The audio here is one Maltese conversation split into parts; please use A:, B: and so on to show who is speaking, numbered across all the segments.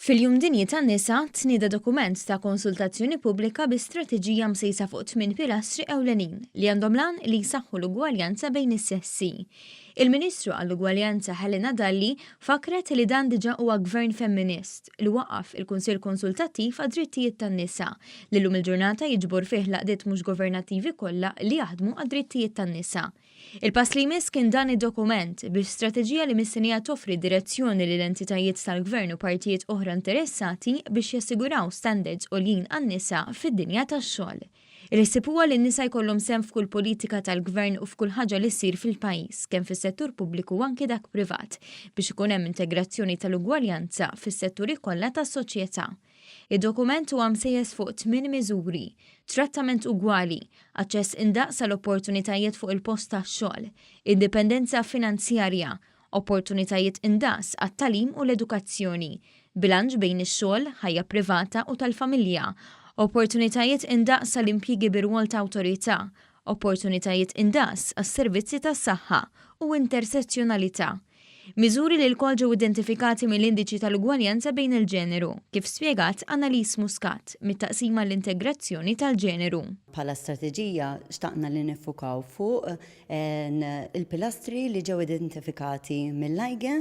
A: Fil-Jum Dinji tan-Nisa, tnieda dokument ta' konsultazzjoni pubblika bi strateġija msejsa fuq tmien pilastri ewlenin li għandhom l-għan li jsaħħu l-ugwaljanza bejn is-sessi. Il-Ministru għall-Ugwaljanza Helena Dalli fakkret li dan diġà huwa gvern femminist li waqqaf il-Kunsill Konsultattiv għad-Drittijiet tan-Nisa li llum il-ġurnata jiġbor fih l-għaqdiet mhux governattivi kollha li jaħdmu għad-drittijiet tan-nisa. Il-pass li jmiss kien dan id-dokument, bi strateġija li mistennija toffri direzzjoni lil entitajiet tal-gvern u partijiet oħra interessati biex jassiguraw standards għoljin għan-nisa fid-dinja tax-xogħol. Il-ħsieb huwa li n-nisa jkollhom sehem f'kull politika tal-gvern u f'kull ħaġa li ssir fil-pajjiż, kemm fis-settur pubbliku u anki dak privat, biex ikun hemm integrazzjoni tal-ugwaljanza fis-setturi kollha tas-soċjetà. Id-dokument huwa msejjes fuq tmien miżuri, trattament ugwali, aċċess indaqs għal opportunitajiet fuq il-post tax-xogħol, indipendenza finanzjarja, opportunitajiet indaqs għat-tagħlim u l-edukazzjoni, bilanċ bejn ix-xogħol, ħajja privata u tal-familja, opportunitajiet indaqs għal impjiegi bi rwol ta' awtorità, opportunitajiet indaqs għas-servizzi tas-saħħa u intersezzjonalità. Miżuri li lkoll ġew identifikati mill-Indiċi tal-Ugwaljanza bejn il-Ġeneru, kif spjegat Annalise Muscat, mit-Taqsima għall-Integrazzjoni tal-Ġeneru.
B: Bħala strateġija xtaqna li niffukaw fuq il-pilastri li ġew identifikati mill-EIGE,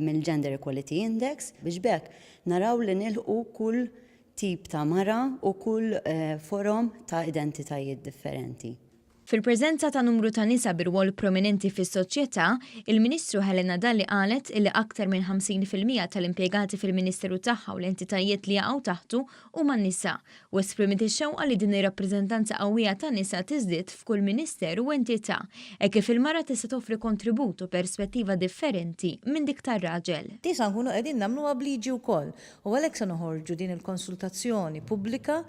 B: mill-Gender Equality Index, biex b'hekk naraw li nilħqu kull tip ta' mara u kull forom ta' identitajiet differenti.
A: Fil-preżenza ta' numru ta' nisa bi rwol prominenti fis-soċjetà, il-Ministru Helena Dalli qalet illi aktar minn 50% tal-impjegati fil-Ministeru tagħha u l-entitajiet li jaqgħu taħtu huma nisa u esprimiet ix-xewqa li din ir-rappreżentanza qawwija ta' nisa tiżdied f'kull ministeru u entità, hekk kif il-mara tista' toffri kontribut u perspettiva differenti minn dik tar-raġel.
C: Din sa nkunu qegħdin nagħmluha b'liġi wkoll u għalhekk se noħorġu din il-konsultazzjoni pubblika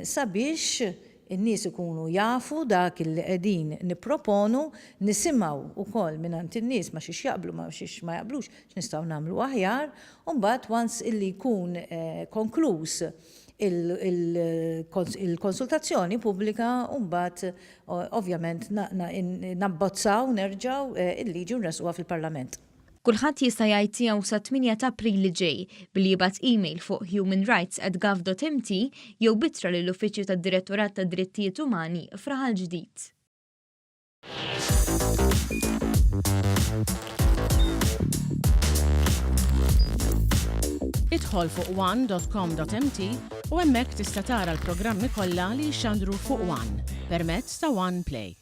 C: sabiex in-nies ikunu jafu dak li qegħdin nipproponu, nisimgħu wkoll mingħand in-nies ma' xiex jaqblu, ma' xiex ma jaqblux, x'nistgħu nagħmlu aħjar, u mbagħad once illi jkun konkluż il-konsultazzjoni pubblika, mbagħad ovvjament nabbozzaw nerġgħu il-liġi u nressquha fil-Parlament.
A: Kulħadd jista' jgħid tiegħu sat-8 ta' April li ġej billi jibgħat email fuq humanrights@gov.mt jew b'ittra lill-Uffiċċju tad-Direttorat tad-Drittijiet Umani f'Raħal Ġdid.
D: Idħol fuq one dot com dot mt u hemmhekk tista' tara l-programmi kollha li jixxandru fuq one permezz ta' One Play.